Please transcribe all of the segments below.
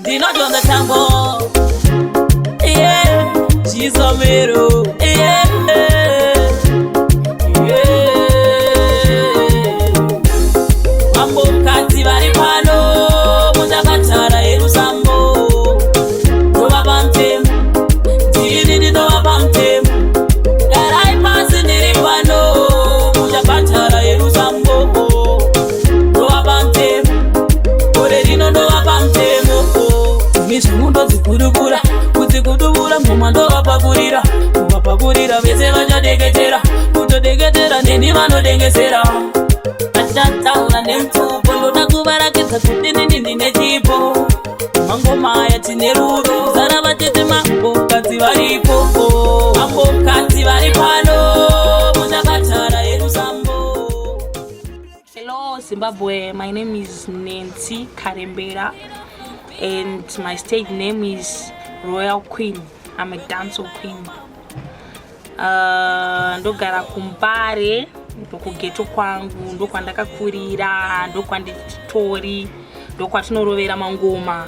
Ndinodonza tambo, yeah, chizomero, yeah, yeah. Mambokadzi vari pano muchakatara yerusambo, ndovapa mutemo, ndini ndinovapa mutemo. Garai pasi, ndiri pano muchakatara yerusambo, ndovapa mutemo, gore rino ndovapa mutemo. Imi zvimundodzikurukura kudzikudubura muma, ndovapakurira, kuvapakurira vese vachadeketera, kutodeketera neni vanodengesera. Vachataura nemutupo, ndoda kuvarakidza kuti nini ndine chipo. Mangoma aya tine rudo, zara vatete, mambokadzi varipo, mambokadzi vari pano muchakatara yerusambo. Hello, Zimbabwe. My name is Nancy Karembera, and my stage name is Royal Queen. I'm a dancehall queen. Ndogara kuMbare, ndokughetto kwangu, ndokwandakakurira, ndokwanditori, ndokwatinorovera mangoma.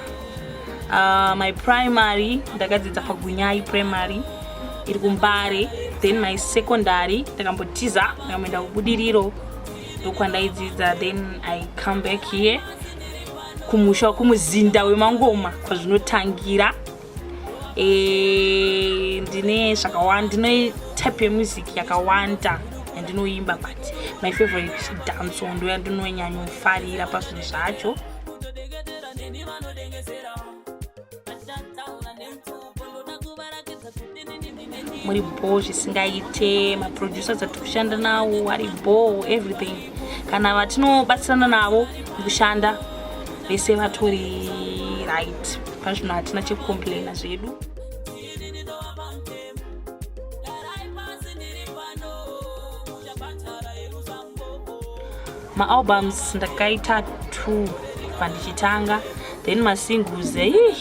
My primary ndakadzidza paGunyai Primary iri kuMbare, then my secondary ndakambotiza, ndakamboenda kuBudiriro, ndokwandaidzidza. Then I come back here kumusha, kumuzinda wemangoma kwazvinotangira. Ndine zvakawanda, ndine type yemusic yakawanda yandinoimba, but my favorite dancehall, ndo yandinonyanyofarira pazvinhu zvacho. Kutodeketera neni vanodengesera. Vachataura nemutupo, ndoda kuvarakidza kuti nini ndine chipo. Muri bo zvisingaite, maproducers atiri kushanda nawo ari bo, everything. Kana vatinobatsirana navo mukushanda vese vatori right pazvinhu, hatina chekucomplaina zvedu. Ndini ndinovapa mutemo. Garai pasi, ndiri pano muchapatara yerusambo. Maalbums ndakaita two kubva ndichitanga, then masingles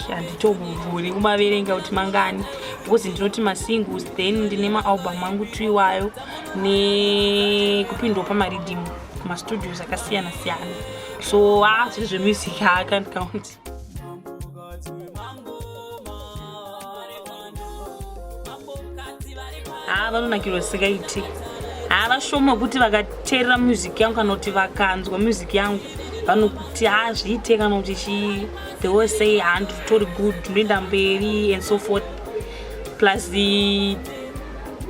handitombogoni kumaverenga kuti mangani, because ndinoti masingles, then ndine maalbum angu two iwayo, nekupindwa pamariddim kumastudios akasiyana siyana. So zviri zvemusic, I can't count. Mambokadzi wemangoma vari pano, mambokadzi vari pano. Ha, vanonakirwa zvisingaiti. Ha, vashoma kuti vakateerera music yangu kana kuti vakanzwa music yangu vanokuti ha, zviite, kana kuti chii. They always say, "Ha, nditori good, ndoenda mberi," and so forth. Plus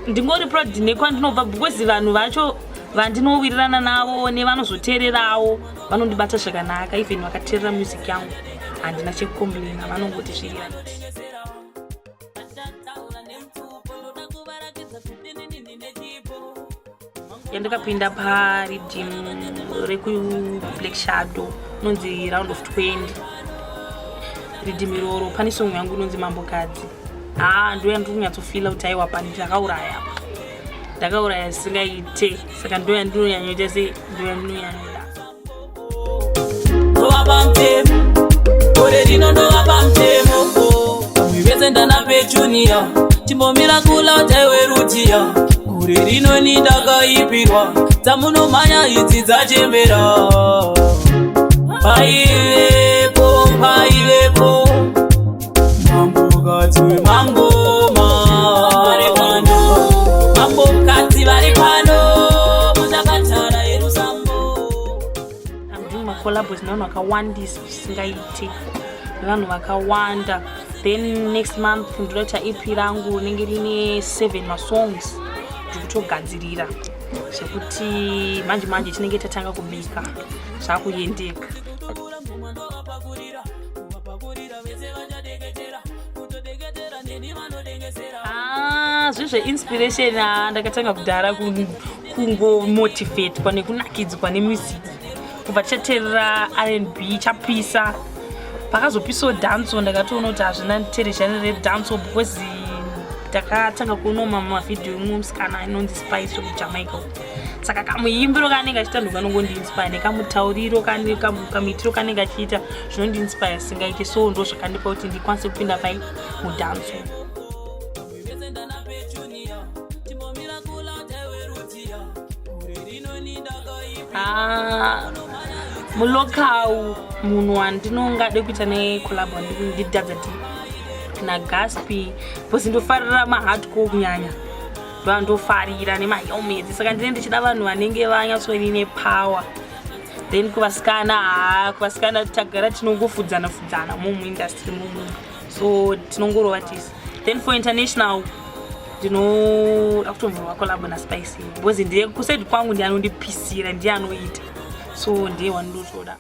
ndingori proud nekwandinobva, because vanhu vacho vandinowirirana navo nevanozoteererawo vanondibata zvakanaka. Even vakateerera music yangu, handina chekucomplaina, vanongoti zviri right. Vachataura nemutupo, ndoda kuvarakidza kuti nini ndine chipo. Yandakapinda pariddim rekuBlack Shadow inonzi Round of 20. Riddim iroro pane song yangu inonzi Mambokadzi. Ha, ndo yandiri kunyatsofeela kuti aiwa, pani ndakauraya apa, ndakauraya zvisingaite. Saka ndo yandinonyanyoita sei, ndo yandinonyanyoda. Ndovapa mutemo, gore rino ndovapa mutemo. Vamwe vese ndana Petunia, chimbomira kulauta iwe Rutiya. Gore rino ni ndakaipirwa, dzamunomhanya idzi dzachembera. Paivepo, paivepo mambokadzi wemangoma vari pano, mambokadzi vari pano muchakatara yerusambo. I'm doing macollabos nevanhu vakawandisa zvisingaite, nevanhu vakawanda. Then next month ndoda kuita EP rangu rinenge rine 7 masongs. Ndiri kutogadzirira zvekuti manje manje tinenge tatanga kubika, zvakuendeka. Kudubura mumwe, ndovapakurira, kuvapakurira vese vachadeketera, kutodeketera neni vanodengesera. Ah, zvezveinspiration, ndakatanga kudhara kungomotivatwa nekunakidzwa nemusic. Kubva tichateerera R&B chapisa, pakazopisawo dancehall, ndakatoona kuti hazvina tere redancehall, because ndakatanga kuonawo mamwe mavhidhiyo imwe musikana inonzi Spice wekuJamaica. Saka kamuimbiro kaanenge achiita ndokanongondiinspire, nekamutauriro, kamuitiro kanenge achiita zvinondiinspire singaite. So ndo zvakandipa kuti ndikwanise kupinda pai mudancehall. Vese ndana Petunia, chimbomira kulauta iwe Rutiya. Gore rino ni ndakaipirwa. Ah, Mulocal munhu wandinongade kuita necollabo ndidadza d nagaspi because ndofarira mahardcore kunyanya, ndoandofarira nemahelmets, saka ndine ndichida vanhu vanenge vanyatsori nepower. Then kuvasikana, haa, kuvasikana tagara tinongofudzana fudzana mo muindustry momo, so tinongorova tisi. Then for international ndinoda kutomborwa collabo naSpicy because ndiye kuside kwangu, ndiye anondipisira, ndiye anoita, so ndiye wandotoda.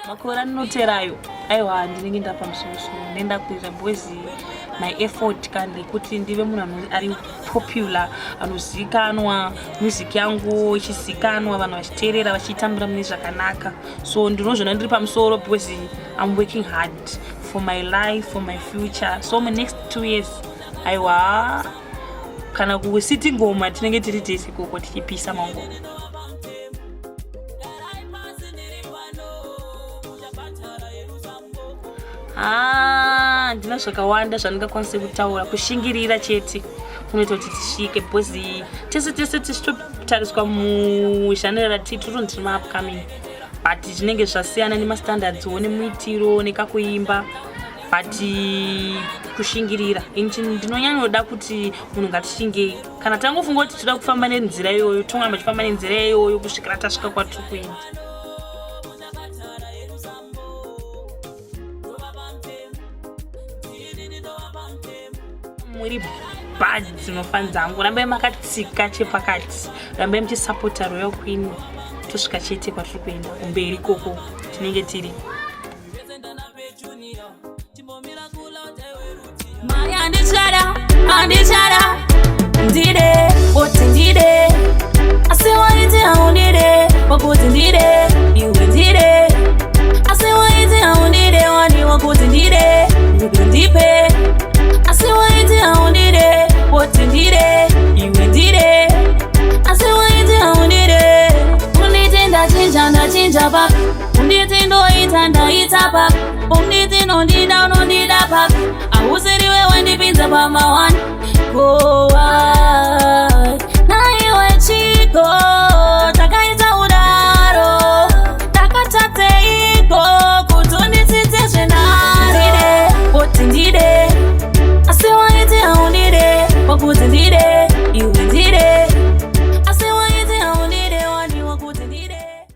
Makore andinoterayo, aiwa, ndinenge ndapamusorosoro, ndenda kuita because my effort kana rekuti ndive munhu ari popular, anozivikanwa, music yangu ichizikanwa, vanhu vachiteerera, vachitambira mune zvakanaka. So ndinozvona ndiri pamusoro because I'm working hard for my life, for my future. So munext 2 years, aiwa, kana kusiti ngoma tinenge tiri tese koko tichipisa mangoma. Ah, ndina zvakawanda zvandingakwanise kutaura. Kushingirira chete kunoita kuti tisvike because tese tese tichitotariswa muzhanera ratiri tiri tiri maupcoming, but zvinenge zvasiyana nemastandardswo, nemuitiro, nekakuimba, but kushingirira. Ini ndinonyanyoda kuti munhu ngatishingei. Kana tangofunga kuti toda kufamba nenzira iyoyo, tongoramba tichifamba nenzira iyoyo kusvikira tasvika kwatiri kuenda. Muri bad dzinofan dzangu, rambai makatsika chepakati, rambai muchisapota Royal Queen, tosvika chete kwatiri kuenda kumberi ikoko tinenge tiri. Mai andichada, andichada, ndide kuti ndide, asi waiti haundide, wakuti ndide iwe ndide, asi waiti haundide wani, wakuti ndide rudo ndipe, asi waiti haundide, kuti ndide iwe ndide, asi waiti haundide. Unditi ndachinja, ndachinja pa unditi ndoita, ndaita pa unditi nondida, unondida pa ahusiriwe wendipinza pamawani kowa.